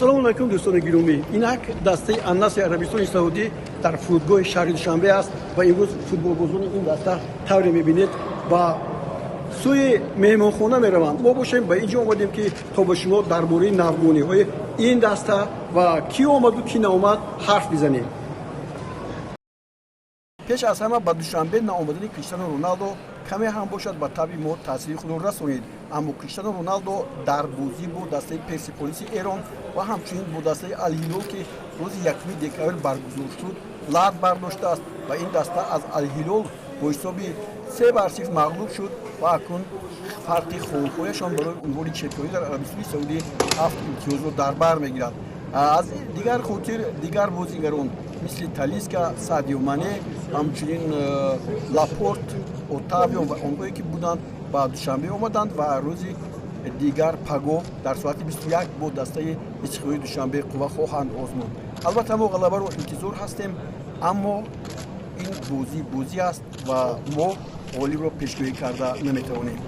Ассалому алайкум, дӯстони гиромӣ. Инак дастаи Аннасри Арабистони Саудӣ дар фурудгоҳи шаҳри Душанбе аст ва имрӯз футболбозони ин даста, тавре мебинед, ба сӯи меҳмонхона мераванд. Мо бошем, ба ин ҷо омадем, ки то ба шумо дар бораи навгониҳои ин даста ва кӣ омаду кӣ наомад ҳарф бизанем. Пеш аз ҳама, ба Душанбе наомадани Криштиану Роналдо каме ҳам бошад ба табъи мо таъсири худро расонид. Аммо Криштиану Роналдо дар бозӣ бо дастаи Персиполиси Эрон ва ҳамчунин бо дастаи Алҳилол, ки рӯзи 1 декабр баргузор шуд, лат бардоштааст ва ин даста аз Алҳилол бо ҳисоби 3-0 мағлуб шуд ва акнун фарқи холҳояшон барои унвони чемпионӣ дар Арабистони Саудӣ 7 имтиёзро дар бар мегирад. Аз дигар хотир, дигар бозигарон мисли Талиска, Садио Мане, ҳамчунин Лапорт, Отавио ва онҳое ки буданд, ба Душанбе омаданд ва рӯзи дигар, пагоҳ, дар соати 21 бо дастаи Истиқлоли Душанбе қувва хоҳанд озмуд. Албатта, мо ғалабаро интизор ҳастем, аммо ин бозӣ бозӣ аст ва мо ғолибро пешгӯӣ карда наметавонем.